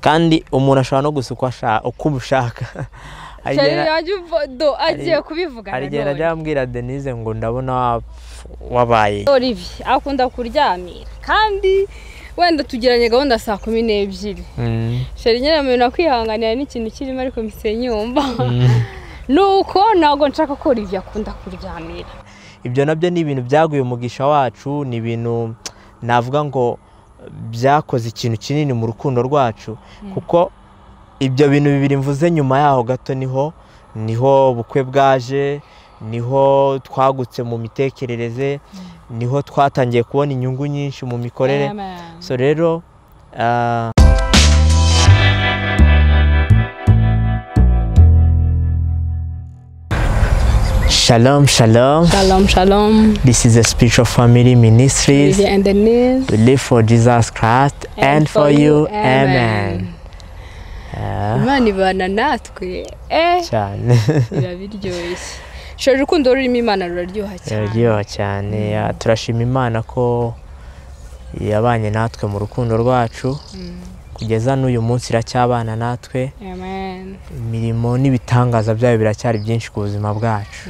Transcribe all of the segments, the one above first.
Kandi umuntu ashobora no gusa uko umushaka. Agiye kubivuga. Hari igihe najya ambwira Denise ngo ndabona wabaye Olivier akunda kuryamira, kandi wenda tugiranye gahunda saa 12. Chéri nyine mubona kwihanganira n'ikintu kirimo, ariko mise nyumva nuko ntabwo nshaka ko Olivier akunda kuryamira. Ibyo nabyo ni ibintu byaguye umugisha wacu, ni ibintu navuga ngo byakoze ikintu kinini mu rukundo rwacu, kuko ibyo bintu bibiri mvuze nyuma yaho gato niho bukwe bwaje, niho twagutse mu mitekerereze, niho twatangiye kubona inyungu nyinshi mu mikorere. So rero Shalom, shalom. Shalom, shalom. This is the Spiritual Family Ministries. And Denise. We live for Jesus Christ and for you. Amen. Imana ibana natwe. Cyane. Biraryoshye. Shora urukundo rurimo Imana ruraryoha cyane. Ruraryoha cyane. Turashima Imana ko yabanye natwe mu rukundo rwacu. Kugeza n'uyu munsi iracyabana natwe. Amen. Imirimo n'ibitangaza byayo biracyari byinshi ku buzima bwacu.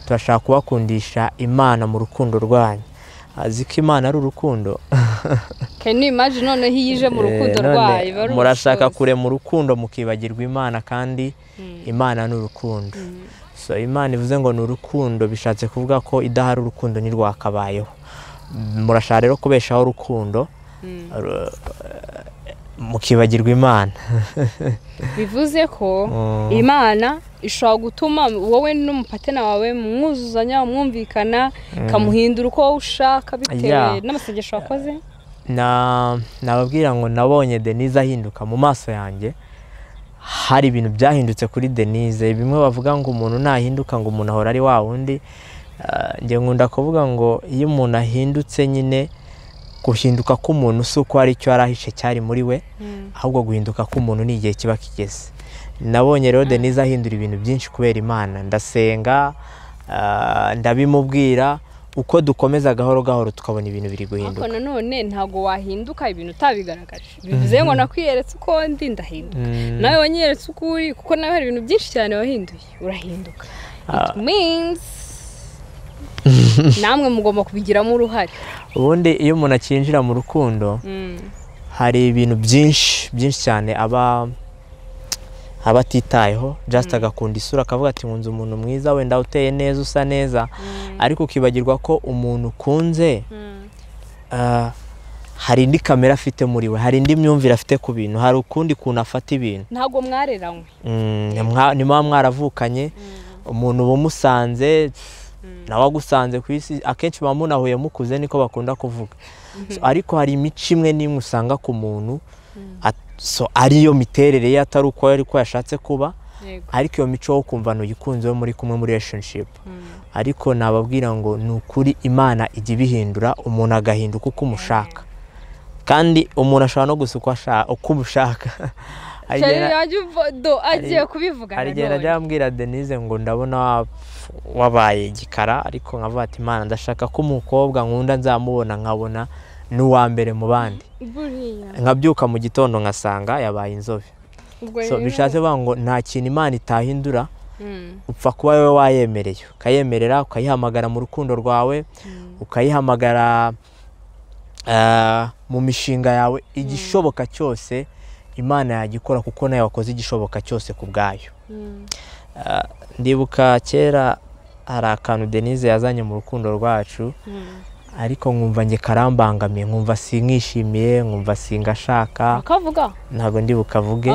Turashaka kubakundisha Imana mu rukundo rwanyu. Azi ko Imana ari urukundo. Can you imagine noneho iyije mu rukundo rwayo? Murashaka kure mu rukundo mukibagirwa Imana, kandi Imana ni urukundo. So Imana ivuze ngo ni urukundo, bishatse kuvuga ko idahari urukundo ntirwakabayeho. Murashaka rero kubeshaho urukundo mukibagirwa Imana. Bivuze ko Imana ishobora gutuma wowe n'umupatena wawe mwuzuzanya, mwumvikana, ikamuhindura uko ushaka bitewe n'amasengesho wakoze. Nababwira ngo nabonye Denise ahinduka mu maso yanjye. Hari ibintu byahindutse kuri Denise. Bimwe bavuga ngo umuntu nahinduka ngo umuntu ahora ari wa wundi. Njye nkunda kuvuga ngo iyo umuntu ahindutse nyine, guhinduka k'umuntu si uko hari icyo yarahishe cyari muri we, ahubwo guhinduka k'umuntu ni igihe kiba kigeze. Nabonye rero Denise ahindura ibintu byinshi kubera Imana. Ndasenga, ndabimubwira, uko dukomeza gahoro gahoro tukabona ibintu biri guhinduka. Ariko nanone ntago wahinduka ibintu utabigaragaje. Bivuze ngo nakwiyeretse uko ndi ndahinduka, nawe wanyeretse uko uri, kuko nawe hari ibintu byinshi cyane wahinduye, urahinduka. It means namwe mugomba kubigiramo uruhare. Ubundi iyo umuntu akinjira mu rukundo, hari ibintu byinshi byinshi cyane aba abatitayeho, just agakunda isura akavuga ati nkunze umuntu mwiza, wenda uteye neza, usa neza, ariko ukibagirwa ko umuntu ukunze hari indi kamera afite muri we, hari indi myumvire afite ku bintu, hari ukundi kuntu afata ibintu. Ntabwo mwareranywe, ntimuba mwaravukanye. Umuntu bumusanze nawe agusanze ku isi, akenshi baba munahuye mukuze, niko bakunda kuvuga. Ariko hari imico imwe n'imwe usanga ku muntu, so ariyo miterere ye, atari uko ariko yashatse kuba, ariko iyo mico wo kumva ntuyikunze wo muri kumwe muri relationship. Ariko nababwira ngo ni ukuri Imana ijya ibihindura, umuntu agahinduka uko umushaka. Kandi umuntu ashobora no gusa uko umushaka. Agiye kubivuga. Hari igihe najya ambwira Denise ngo ndabona wabaye igikara, ariko nkavuga ati Imana ndashaka ko umukobwa nkunda nzamubona nkabona n'uwa mbere mu bandi. Nkabyuka mu gitondo ngasanga yabaye inzobe. So bishatse kuvuga ngo nta kintu Imana itahindura, upfa kuba wowe wayemereye, ukayemerera, ukayihamagara mu rukundo rwawe, ukayihamagara mu mishinga yawe, igishoboka cyose Imana yagikora, kuko nayo wakoze igishoboka cyose ku bwayo. Ndibuka kera hari akantu Denise yazanye mu rukundo rwacu, ariko nkumva nge karambangamiye, nkumva sinkishimiye, nkumva singashaka. Ukavuga? Ntabwo ndi bukavuge.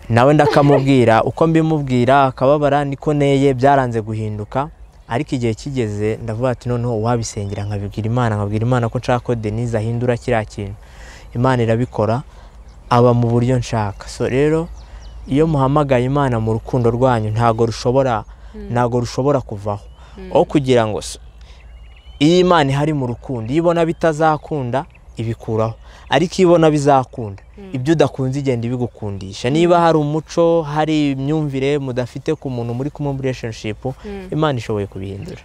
Nawe ndakamubwira, uko mbimubwira akababara, niko neye, byaranze guhinduka. Ariko igihe kigeze ndavuga ati noneho wabisengera, nkabibwira Imana, nkabwira Imana ko nshaka ko Denise ahindura kiriya kintu. Imana irabikora, aba mu buryo nshaka. So rero iyo muhamagaye Imana mu rukundo rwanyu, ntago rushobora kuvaho. Aho kugira ngo iyo Imana ihari mu rukundo, iyo ibona bitazakunda ibikuraho, ariko iyo ibona bizakunda, ibyo udakunze igenda ibigukundisha. Niba hari umuco, hari imyumvire mudafite ku muntu muri kumwe muri relationship, Imana ishoboye kubihindura.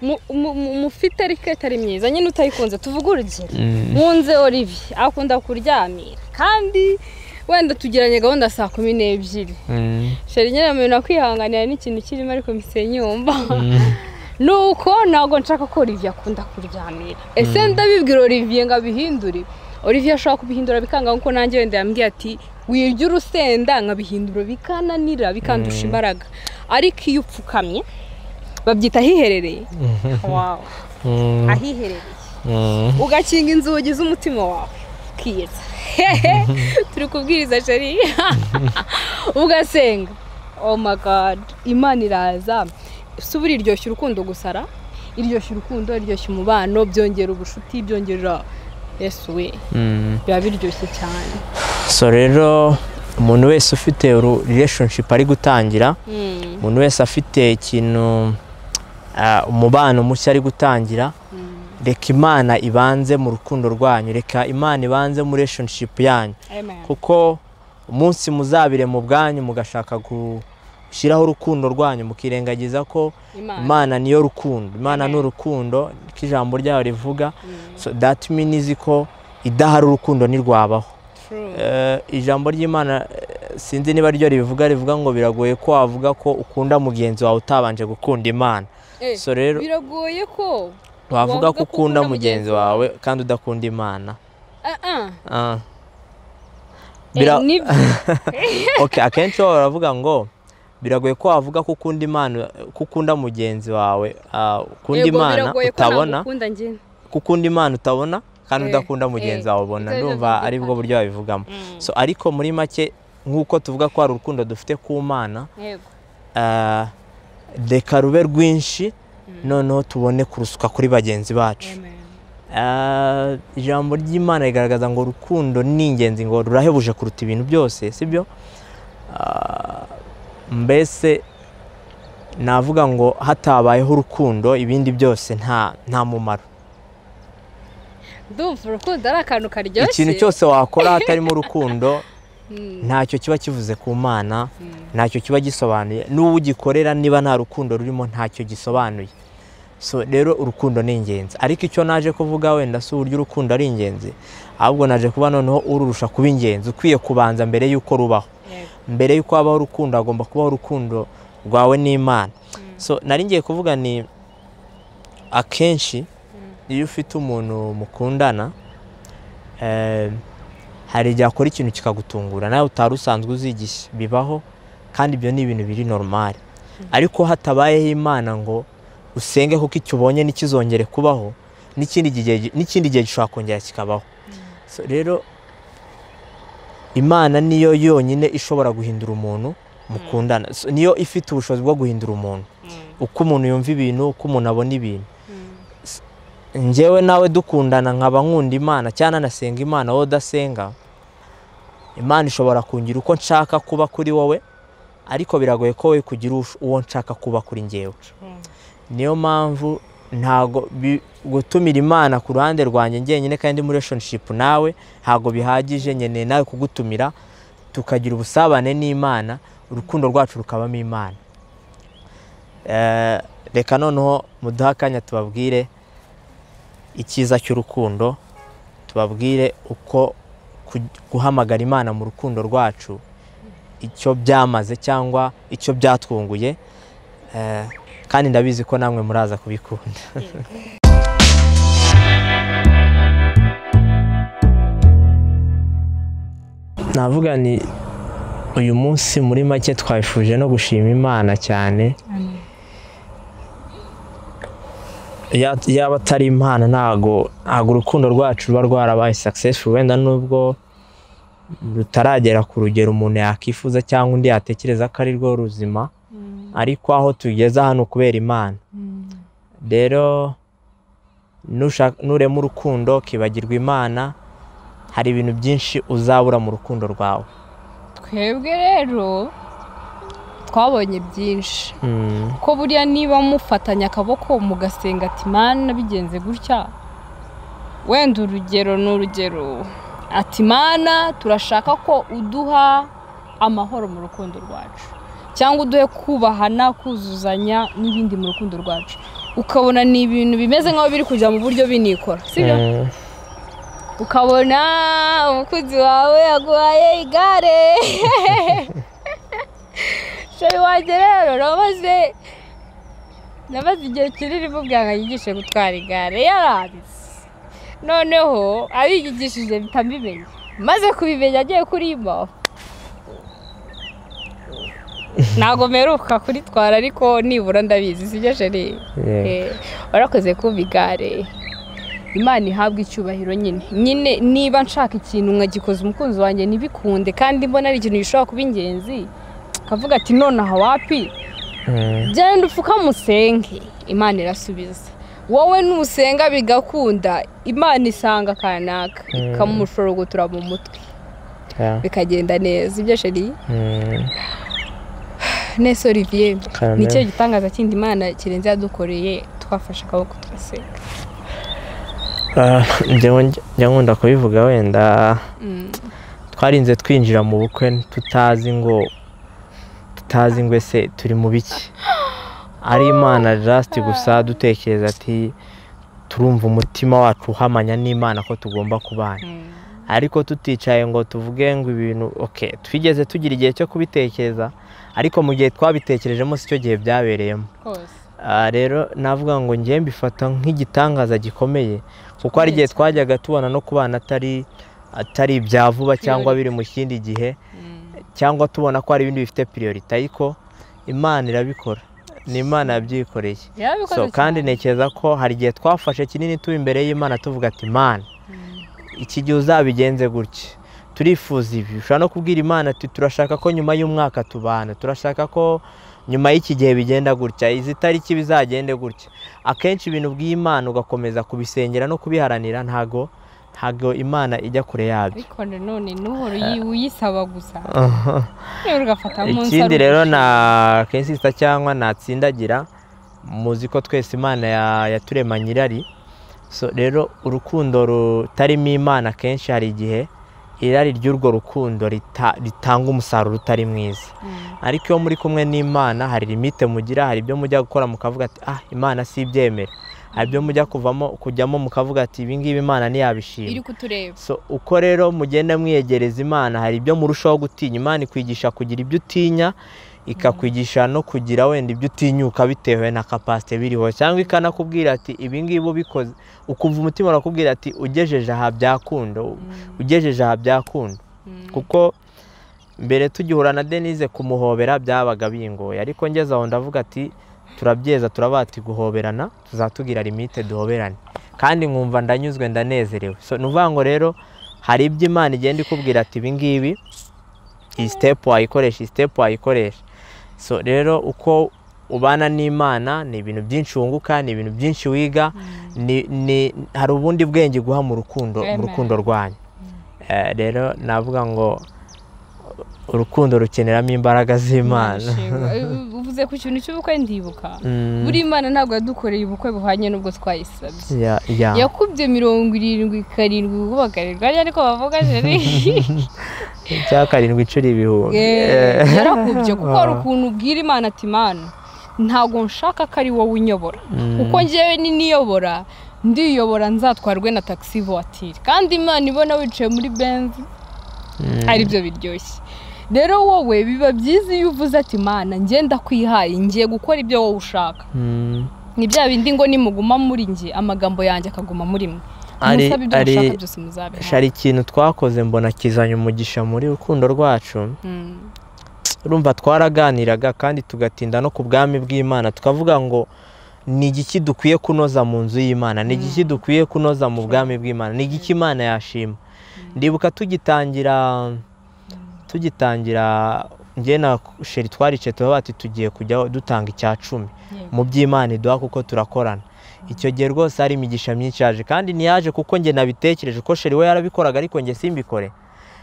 Mufite ariko itari myiza nyine utayikunze. Tuvuge urugero, nkunze Olivier akunda kuryamira, kandi Wenda tugiranye gahunda 12:00. Chéri nyine mu nakwihanganira n'ikintu kirimo ariko mise nyumva. Nuko ntago nshaka ko Olivier akunda kuryamira. Ese ndabibwira Olivier ngo abihindure? Olivier ashaka kubihindura bikanga nkuko nanjye wenda yambwiye ati wirya urusenda nkabihindura bikananira bikandusha imbaraga. Ariko iyo upfukamye babyita ahiherereye. Wow. Ahiherereye. Ugakinga inzugi z'umutima wawe. Kiyeza. Turi kubwiriza chéri. Ugasenga. Oh my God. Imana iraza. Subira iryoshya urukundo gusara, iryoshya urukundo, iryoshya umubano, byongera ubushuti, byongera Yesu we. Biba biryoshye cyane. So rero umuntu wese ufite relationship ari gutangira, umuntu wese afite ikintu umubano mushya ari gutangira, reka Imana ibanze mu rukundo rwanyu, reka Imana ibanze mu relationship yanyu. Kuko umunsi muzabire mu bwanyu mugashaka gushyiraho urukundo rwanyu mukirengagiza ko Imana niyo rukundo, Imana ni urukundo, ko ijambo ryayo rivuga. So that means ko idahari urukundo ntirwabaho. Ijambo ry'Imana sinzi niba ryo ribivuga, rivuga ngo biragoye ko wavuga ko ukunda mugenzi wawe utabanje gukunda Imana. So rero biragoye ko wavuga ko ukunda mugenzi wawe kandi udakunda Imana. Okay, akenshi baravuga ngo biragoye ko wavuga ko ukunda Imana, ko ukunda mugenzi wawe, ukunda Imana utabona, ko ukunda Imana utabona kandi udakunda mugenzi wawe ubona. Ndumva ari bwo buryo babivugamo. So ariko muri make nkuko tuvuga ko ari urukundo dufite ku Mana, reka rube rwinshi noneho tubone kurusuka kuri bagenzi bacu. Ijambo ry'Imana rigaragaza ngo urukundo ni ingenzi, ngo rurahebuje kuruta ibintu byose, sibyo? Mbese navuga ngo hatabayeho urukundo ibindi byose nta mumaro. Ndumva urukundo ari akantu karyoshye. Ikintu cyose wakora hatarimo urukundo ntacyo kiba kivuze ku Mana, ntacyo kiba gisobanuye. N'uwo ugikorera niba nta rukundo rurimo ntacyo gisobanuye. So rero urukundo ni ingenzi. Ariko icyo naje kuvuga wenda si uburyo urukundo ari ingenzi, ahubwo naje kuba noneho ururusha kuba ingenzi, ukwiye kubanza mbere yuko rubaho. Mbere yuko habaho urukundo agomba kubaho urukundo rwawe n'Imana. So nari ngiye kuvuga ni akenshi iyo ufite umuntu mukundana, hari igihe akora ikintu kikagutungura nawe utari usanzwe uzigisha, bibaho kandi ibyo ni ibintu biri normal. Ariko hatabayeho Imana ngo usenge kuko icyo ubonye nikizongere kubaho, n'ikindi gihe gishobora kongera kikabaho. So rero Imana niyo yonyine ishobora guhindura umuntu mukundana. So, niyo ifite ubushobozi bwo guhindura umuntu, uko umuntu yumva ibintu, uko umuntu abona ibintu. Njyewe nawe dukundana nkaba nkunda Imana cyane nasenga Imana, wowe udasenga, Imana ishobora kungira uko nshaka kuba kuri wowe, ariko biragoye ko wowe kugira uwo nshaka kuba kuri njyewe. Niyo mpamvu ntago gutumira Imana ku ruhande rwanjye njyenyine kandi muri relationship nawe ntago bihagije, nkeneye nawe kugutumira tukagira ubusabane n'Imana, urukundo rwacu rukabamo Imana. Reka noneho muduhe akanya tubabwire icyiza cy'urukundo, tubabwire uko guhamagara Imana mu rukundo rwacu icyo byamaze cyangwa icyo byatwunguye, kandi ndabizi ko namwe muraza kubikunda. Navuga ni uyu munsi muri make twifuje no gushima Imana cyane. Yaba atari Imana ntago urukundo rwacu ruba rwarabaye successful, wenda nubwo rutaragera ku rugero umuntu yakifuza cyangwa undi yatekereza ko ari rwo ruzima, ariko aho tugeze hano kubera Imana. Rero nurema urukundo kibagirwa Imana, hari ibintu byinshi uzabura mu rukundo rwawe. Twebwe rero twabonye byinshi, ko buriya niba mufatanya akaboko mugasenga ati Mana bigenze gutya, wenda urugero ni urugero, ati Mana turashaka ko uduha amahoro mu rukundo rwacu, cyangwa uduhe kubahana, kuzuzanya n'ibindi mu rukundo rwacu, ukabona ni ibintu bimeze nk'aho biri kujya mu buryo binikora, sibyo? Ukabona umukunzi wawe aguhaye igare. Chéri wanjye rero namaze igihe kinini mubwira ngo anyigishe gutwara igare, yaranze. Noneho abigishije mpita mbimenya, maze kubimenya agiye kurima. Ntabwo mperuka kuritwara ariko nibura ndabizi, sibyo chéri? Warakoze kumva igare. Imana ihabwa icyubahiro nyine. Nyine niba nshaka ikintu nkagikoza umukunzi wanjye ntibikunde, kandi mbona ari ikintu gishobora kuba ingenzi, akavuga ati nonaha wapi, genda upfukamusenge, Imana irasubiza. Wowe nusenga bigakunda, Imana isanga kanaka ikamushorogotora mu mutwe, bikagenda neza. Ibyo chéri? Nese Olivier, ni cyo gitangaza kindi Imana kirenze yadukoreye, twafashe akaboko turasenga. Njya nkunda kubivuga, wenda twarinze twinjira mu bukwe tutazi ngo ese turi mu biki, ari Imana just gusa dutekereza ati turumva umutima wacu uhamanya n'Imana ko tugomba kubana, ariko tuticaye ngo tuvuge ngo ibintu okay. Twigeze tugira igihe cyo kubitekereza, ariko mu gihe twabitekerejemo si cyo gihe byabereyemo. Rero navuga ngo ngiye mbifata nk'igitangaza gikomeye, kuko hari igihe twajyaga tubona no kubana atari ibya vuba cyangwa biri mu kindi gihe, cyangwa tubona ko hari ibindi bifite priority, ariko Imana irabikora, ni Imana yabyikoreye. So kandi ntekereza ko hari igihe twafashe kinini tuba imbere y'Imana tuvuga ati Imana, iki gihe uzabigenze gutya, turifuza ibi. Ushobora no kubwira Imana ati turashaka ko nyuma y'umwaka tubana, turashaka ko nyuma y'iki gihe bigenda gutya, izi tariki bizagende gutya. Akenshi ibintu bw'Imana ugakomeza kubisengera no kubiharanira, ntago Imana ijya kure yabyo. Ariko none nuhoro uyisaba gusa. Ikindi rero na kensista cyangwa natsindagira, muzi ko twese Imana yaturemanye irari. So rero urukundo rutarimo Imana kenshi hari igihe irari ry'urwo rukundo ritanga umusaruro utari mwiza. Ariko iyo muri kumwe n'Imana hari limite mugira, hari ibyo mujya gukora mukavuga ati ah Imana si ibyemera, hari ibyo mujya kuvamo kujyamo mukavuga ati ibi ngibi Imana ntiyabishima, iri kutureba. So uko rero mugenda mwiyegereza Imana hari ibyo murushaho gutinya. Imana ikwigisha kugira ibyo utinya, ikakwigisha no kugira wenda ibyo utinyuka bitewe na capacity biriho, cyangwa ikanakubwira ati ibi ngibi ubikoze, ukumva umutima urakubwira ati ugejeje aha byakunda, ugejeje aha byakunda. Kuko mbere tugihura na Denise kumuhobera byabaga bingoye, ariko ngeze aho ndavuga ati turabyeza, turabati guhoberana, tuzatugira limite duhoberane, kandi nkumva ndanyuzwe ndanezerewe. So nuvuga ngo rero hari ibyo Imana igenda ikubwira ati ibi ngibi iyi step wayikoresha, iyi step wayikoresha. So rero uko ubana n'Imana ni ibintu byinshi wunguka, ni ibintu byinshi wiga, ni hari ubundi bwenge guha mu rukundo, mu rukundo rwanyu. Rero navuga ngo urukundo rukeneramo imbaraga z'Imana. Uvuze ku kintu cy'ubukwe ndibuka, buri Imana ntabwo yadukoreye ubukwe buhanye n'ubwo twayisabye. Yakubye 77 gubagarerwa, ariko bavuga chéri cya 7 inshuro ibihumbi. Yarakubye, kuko hari ukuntu ubwira Imana ati Imana ntabwo nshaka ko ari wowe unyobora, kuko njyewe niyobora ndiyobora nzatwarwe na taxi voiture, kandi Imana ibona wicaye muri Benz ari byo biryoshye. Rero wowe biba byiza iyo uvuze ati Imana ngenda kwihaye, ngiye gukora ibyo wowe ushaka. Ni bya bindi ngo nimuguma muri nge, amagambo yanjye akaguma muri mwe, musabe ibyo mushaka byose muzabihabwa. Hari ikintu twakoze mbona kizanye umugisha muri rukundo rwacu. Urumva twaraganiraga kandi tugatinda no ku bwami bw'Imana, tukavuga ngo ni igiki dukwiye kunoza mu nzu y'Imana, ni igiki dukwiye kunoza mu bwami bw'Imana, ni igiki Imana yashima. Ndibuka tugitangira njye na chéri twaricaye tuba bati tugiye kujya dutanga icya 10 mu by'Imana iduha kuko turakorana. Icyo gihe rwose hari imigisha myinshi yaje, kandi ntiyaje kuko njye nabitekereje ko chéri we yarabikoraga ariko njye simbikore,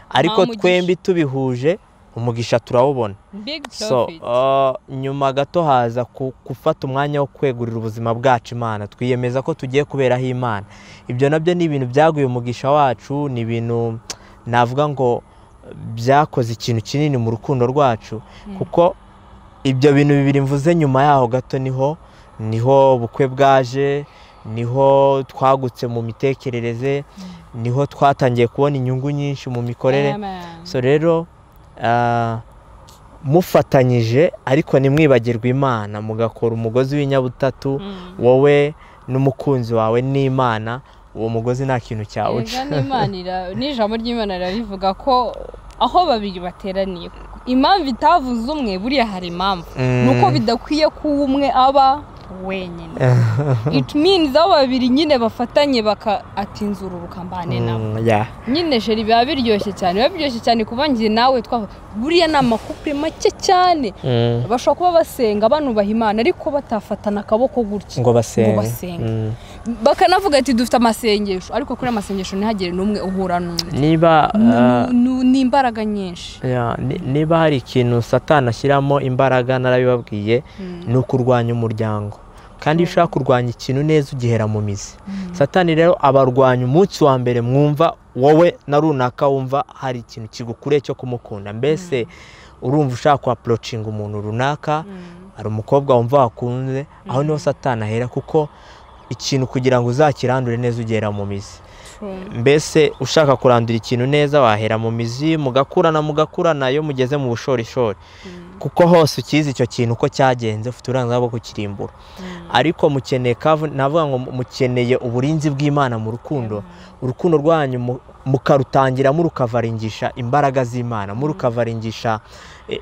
ariko twembi tubihuje umugisha turawubona. So nyuma gato haza gufata umwanya wo kwegurira ubuzima bwacu Imana, twiyemeza ko tugiye kuberaho Imana. Ibyo nabyo ni ibintu byaguye umugisha wacu, ni ibintu navuga ngo byakoze ikintu kinini mu rukundo rwacu, kuko ibyo bintu bibiri mvuze nyuma yaho gato niho ubukwe bwaje, niho twagutse mu mitekerereze, Niho twatangiye kubona inyungu nyinshi mu mikorere. So rero mufatanyije ariko nimwibagirwe Imana, mugakora umugozi w'inyabutatu, wowe n'umukunzi wawe n'Imana, uwo mugozi nta kintu cyawuca. N'ijambo ry'Imana rirabivuga ko aho babiri bateraniye, impamvu itavuze umwe buriya hari impamvu, nuko bidakwiye ko umwe aba wenyine. It means aho babiri nyine bafatanye baka atinzururuka mbane nabo. Nyine sheri biba biryoshye cyane, biba biryoshye cyane kuba ngiye nawe twava buriya ni amakupure make cyane bashobora kuba basenga banubaha Imana ariko batafatana akaboko gutya ngo basenge. Bakanavuga ati dufite amasengesho, ariko kuri amasengesho ntihagire n'umwe uhura n'undi. Niba ni imbaraga nyinshi. Niba hari ikintu Satani ashyiramo imbaraga, narabibabwiye, ni ukurwanya umuryango. Kandi iyo ushaka kurwanya ikintu neza ugihera mu mizi. Satani rero abarwanya umunsi wa mbere mwumva wowe na runaka wumva hari ikintu kigukuriye cyo kumukunda. Mbese urumva ushaka ku approaching umuntu runaka, hari umukobwa wumva wakunze, aho niho Satani ahera, kuko ikintu kugira ngo uzakirandure neza ugera mu mizi. Mbese ushaka kurandura ikintu neza wahera mu mizi, mugakurana mugakurana, iyo mugeze mu bushorishori, kuko hose ukizi icyo kintu uko cyagenze, ufite uburenganzira bwo kukirimbura. Ariko mukeneye navuga ngo mukeneye uburinzi bw'Imana mu rukundo. Urukundo rwanyu mukarutangira murukavaringisha imbaraga z'Imana, murukavaringisha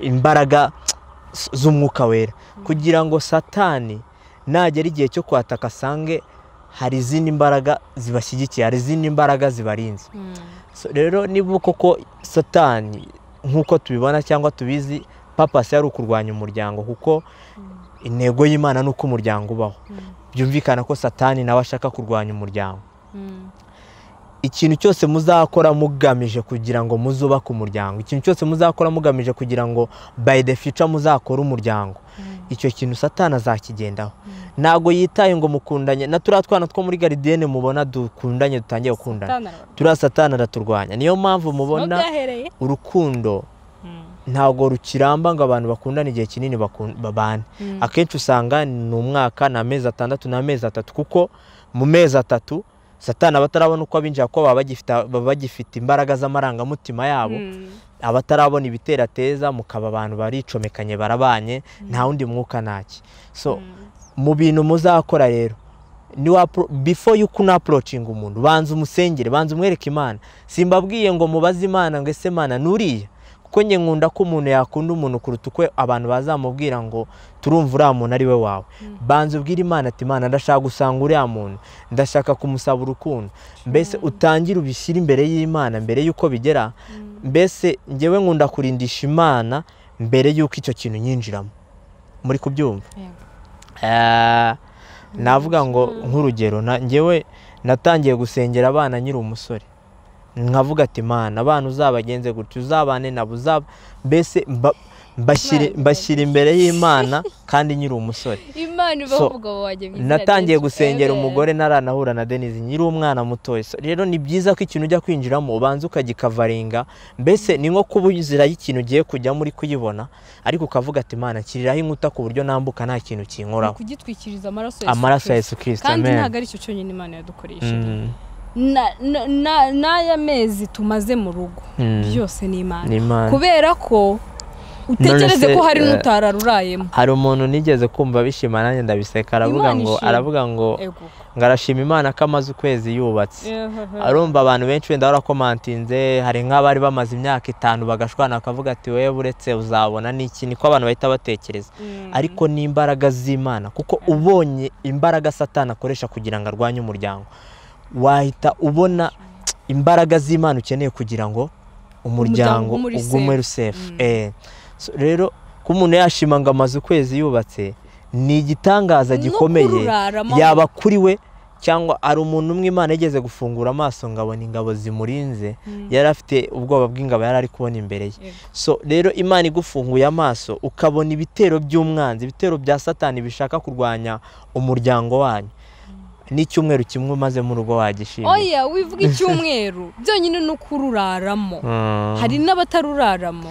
imbaraga z'umwuka wera, kugira ngo Satani nagera igihe cyo kwataka asange hari izindi mbaraga zibashyigikiye, hari izindi mbaraga zibarinze. Rero niba koko Satani nk'uko tubibona cyangwa tubizi, papa yari ukurwanya umuryango, kuko intego y'Imana ni uko umuryango ubaho. Byumvikana ko Satani nawe ashaka kurwanya umuryango. Ikintu cyose muzakora mugamije kugira ngo muzubake umuryango, ikintu cyose muzakora mugamije kugira ngo by the future muzakore umuryango, icyo kintu Satani azakigendaho. Ntago yitaye ngo mukundanye na turiya twana two muri garidiyene mubona dukundanye, dutangiye gukundana, turiya Satani araturwanya. Niyo mpamvu mubona urukundo ntabwo rukiramba ngo abantu bakundane igihe kinini babane. Akenshi usanga ni umwaka, ni amezi 6, ni amezi 3, kuko mu mezi 3 Satani abatarabona uko abinjira, ko baba bagifite imbaraga z'amarangamutima yabo, abatarabona ibiterateza, mukaba abantu baricomekanye barabanye, nta wundi mwuka naki. So mu bintu muzakora rero, before you can approaching umuntu, banza umusengere, banza umwereke Imana. Simbabwiye ngo mubaze Imana ngo ese Mana nuriya, kuko nge nkunda ko umuntu yakunda umuntu kuruta uko abantu bazamubwira ngo turumva uriya muntu ari we wawe. Banza ubwire Imana ati Imana ndashaka gusanga uriya muntu, ndashaka kumusaba urukundo. Mbese utangire ubishyire imbere y'Imana mbere y'uko bigera. Mbese ngewe nkunda kurindisha Imana mbere y'uko icyo kintu nyinjiramo. Muri kubyumva? Navuga ngo nk'urugero, ngewe natangiye gusengera abana nkiri umusore, nkavuga ati Imana abana uzabagenze gutya, uzabane nabo, mbese mbashyira imbere y'Imana kandi nkiri umusore. Natangiye gusengera umugore naranahura na Denise nkiri umwana mutoya. Rero ni byiza ko ikintu ujya kwinjiramo ubanza ukagikavaringa, mbese ni nko kuba inzira y'ikintu ugiye kujya muri kuyibona, ariko ukavuga ati Imana nshyiriraho inkuta ku buryo nambuka nta kintu kinkoraho. Kugitwikiriza amaraso ya Yesu Kristo. Kandi ntabwo ari cyo cyonyine Imana yadukoresheje. N'aya mezi tumaze mu rugo byose ni Imana, kubera ko utekereze ko hari n'utararurayemo. Hari umuntu nigeze kumva bishima nanjye ndabiseka, aravuga ngo arashima Imana ko amaze ukwezi yubatse. Arumva abantu benshi wenda barakomantinze, hari nk'abari bamaze imyaka 5 bagashwana, bakavuga ati wewe buretse uzabona n'iki, niko abantu bahita batekereza. Ariko ni imbaraga z'Imana, kuko ubonye imbaraga Satani akoresha kugira ngo arwanye umuryango, wahita ubona imbaraga z'Imana ukeneye kugira ngo umuryango ugume safe. Rero ko umuntu yashima ngo amaze ukwezi yubatse ni igitangaza gikomeye, yaba kuri we cyangwa ari umuntu umwe Imana yigeze gufungura amaso ngabona ingabo zimurinze, yari afite ubwoba bw'ingabo yari ari kubona imbere ye. So rero Imana igufunguye amaso ukabona ibitero by'umwanzi, ibitero bya Satani bishaka kurwanya umuryango wanyu, n'icyumweru kimwe umaze mu rugo wagishimye. Oya wivuga icyumweru byonyine no kururaramo, hari n'abataruraramo.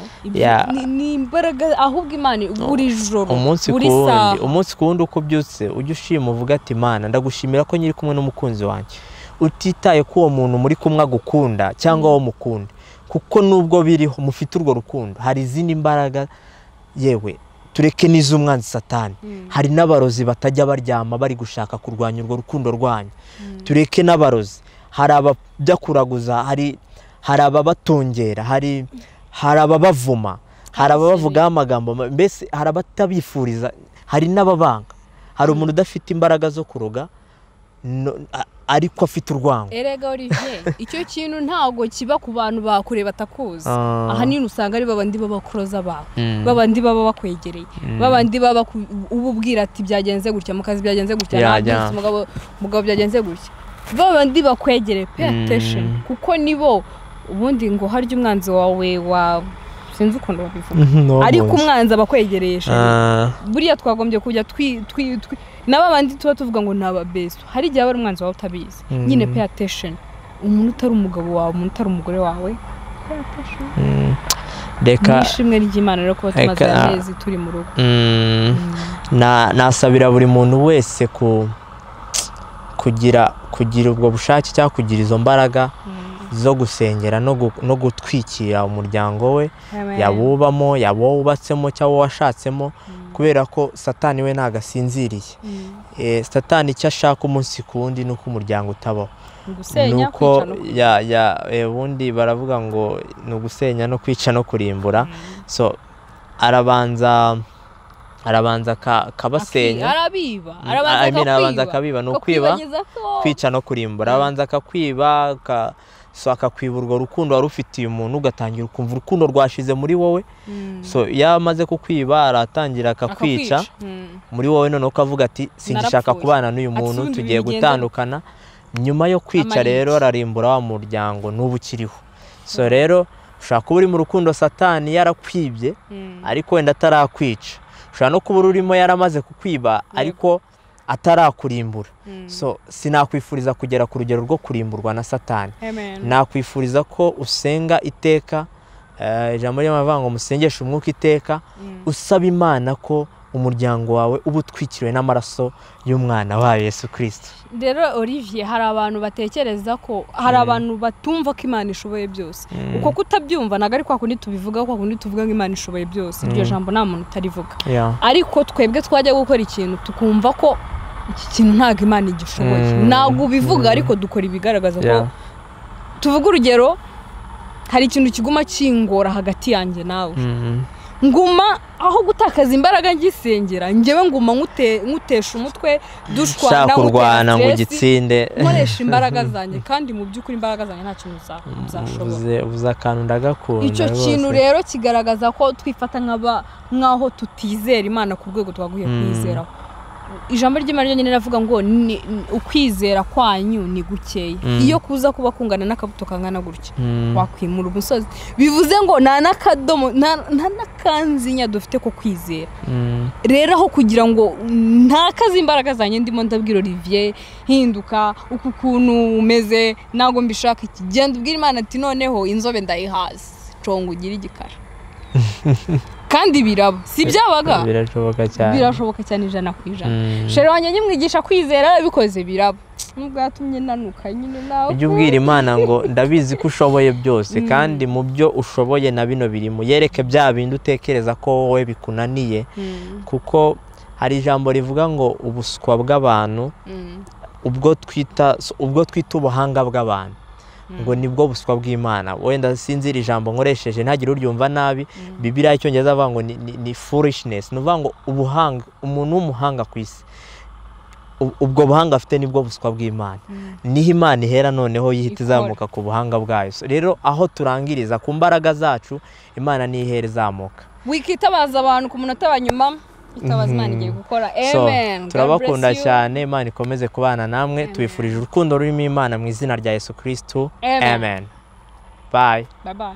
Ni imbaraga ahubwo Imana buri joro, buri saha, umunsi ku wundi uko ubyutse ujye ushima uvuga ati Imana ndagushimira ko nyiri kumwe n'umukunzi wanjye. Utitaye ko uwo muntu muri kumwe agukunda cyangwa wo mukunda, kuko nubwo biriho mufite urwo rukundo, hari izindi mbaraga, yewe tureke n'iz'umwanzi Satani, hari n'abarozi batajya baryama bari gushaka kurwanya urwo rukundo rwanyu. Tureke n'abarozi, hari abajya kuraguza, hari ababatongera, hari ababavuma, hari ababavugaho amagambo, mbese hari abatabifuriza, hari n'ababanga. Hari umuntu udafite imbaraga zo kuroga ariko afite urwango. Erega Olivier, icyo kintu ntago kiba ku bantu bakure batakuzi. Ahanini usanga ari babandi babakroza bawe, babandi baba bakwegereye, babandi baba ububwira ati byagenze gutya mu kazi, byagenze gutya, ntabwo umugabo byagenze gutya, babandi bakwegereye. Pay attention, kuko nibo ubundi ngo harya umwanzi wawe wa sinzi ukuntu babivuga, ariko umwanzi abakwegereye. Buriya twagombye kujya twi n'abandi tuba tuvuga ngo naba besto, hari igihe aba umwanzi wawe utabizi. Nyine pay attention, umuntu utari umugabo wawe, umuntu utari umugore wawe, pay attention. Reka nishimwe ry'Imana rero kuba tumaze amezi turi mu rugo. Nasabira buri muntu wese kugira ubwo bushake cyangwa kugira izo mbaraga zo gusengera no gutwikira umuryango we, yabubamo, yabo wubatsemo cyangwa washatsemo, kubera ko Satani we ntagasinziriye. Satani icyo ashaka umunsi ku wundi nuko umuryango utabaho, nuko ubundi baravuga ngo ni ugusenya no kwica no kurimbura. So arabanza kabasenya, arabanza akabiba, no kwiba, kwica no kurimbura. Arabanza akakwiba, so akakwiba urwo rukundo wari ufitiye umuntu, ugatangira ukumva urukundo rwashize muri wowe. So iyo amaze kukwiba aratangira akakwica muri wowe, noneho ukavuga ati singishaka kubana n'uyu muntu, tugiye gutandukana. Nyuma yo kwica rero ararimbura wa muryango n'ubu ukiriho. So rero ushobora kuba uri mu rukundo Satani yarakwibye, ariko wenda atarakwica. Ushobora no kuba urimo yaramaze kukwiba ariko atarakurimbura. So sinakwifuriza kugera ku rugero rwo kurimburwa na Satani. Nakwifuriza ko usenga iteka, ijambo ry'Imana ngo musengeshe umwuka iteka, usaba Imana ko umuryango wawe uba utwikiriwe n'amaraso y'umwana wayo Yesu Kristo. Rero Olivier, hari abantu batekereza ko hari abantu batumva ko Imana ishoboye byose. Uko kutabyumva ntago ari kwa kundi tubivuga, kwa kundi tuvuga ngo Imana ishoboye byose. Iryo jambo nta muntu utarivuga. Ariko twebwe twajya gukora ikintu tukumva ko iki kintu ntago Imana igishoboye. Ntago ubivuga ariko dukora ibigaragaza ko tuvuga. Urugero, hari ikintu kiguma kingora hagati yanjye nawe. Nguma aho gutakaza imbaraga ngisengera, njyewe nguma nkutesha umutwe, dushwana, kurwana ngo gitsinde, nkoresha imbaraga zanjye, kandi mu by'ukuri imbaraga zanjye nta kintu zashobora. Ubuze akantu ndagakunda. Icyo kintu rero kigaragaza ko twifata nk'aho tutizera Imana ku rwego twaguye kwizeraho. Ijambo ry'Imana ryo nyine ravuga ngo ukwizera kwanyu ni gukeya. Iyo kuza kuba kungana n'akabuto kangana gutya, wakwimura umusozi. Bivuze ngo nta n'akadomo, nta n'akanzinya dufite ko kwizera. Rero aho kugira ngo ntakaze imbaraga zanjye ndimo ndabwira Olivier, hinduka uku kuntu umeze, ntago mbishaka iki, genda ubwira Imana ati noneho inzobe ndayihaze, congo ugire igikara. Kandi biraba, si byabaga? Birashoboka cyane. Birashoboka cyane 100%. Sheri wanjye nyimwigisha kwizera bikoze biraba. Nubwo yatumye nanuka nyine nawe. Ujye ubwira Imana ngo ndabizi ko ushoboye byose, kandi mu byo ushoboye na bino birimo, yereke bya bindi utekereza ko wowe bikunaniye. Kuko hari ijambo rivuga ngo ubuswa bw'abantu, ubwo twita ubuhanga bw'abantu, ngo nibwo buswa bw'Imana. Wenda sinzira ijambo nkoresheje ntagire uryumva nabi. Bibiliya y'icyongereza avuga ngo ni foolishness, ni uvuga ngo ubuhanga, umuntu w'umuhanga ku isi, ubwo buhanga afite nibwo buswa bw'Imana. Niho Imana ihera noneho yihita izamuka ku buhanga bwayo. Rero aho turangiriza ku mbaraga zacu, Imana niyo ihera izamuka. Wikitabaza abantu ku munota wa nyuma, itabaza Imana igiye gukora. Amen. Turabakunda cyane, Imana ikomeze kubana namwe. Tubifurije urukundo rurimo Imana mu izina rya Yesu Kristo. Amen. Bye. Bye bye.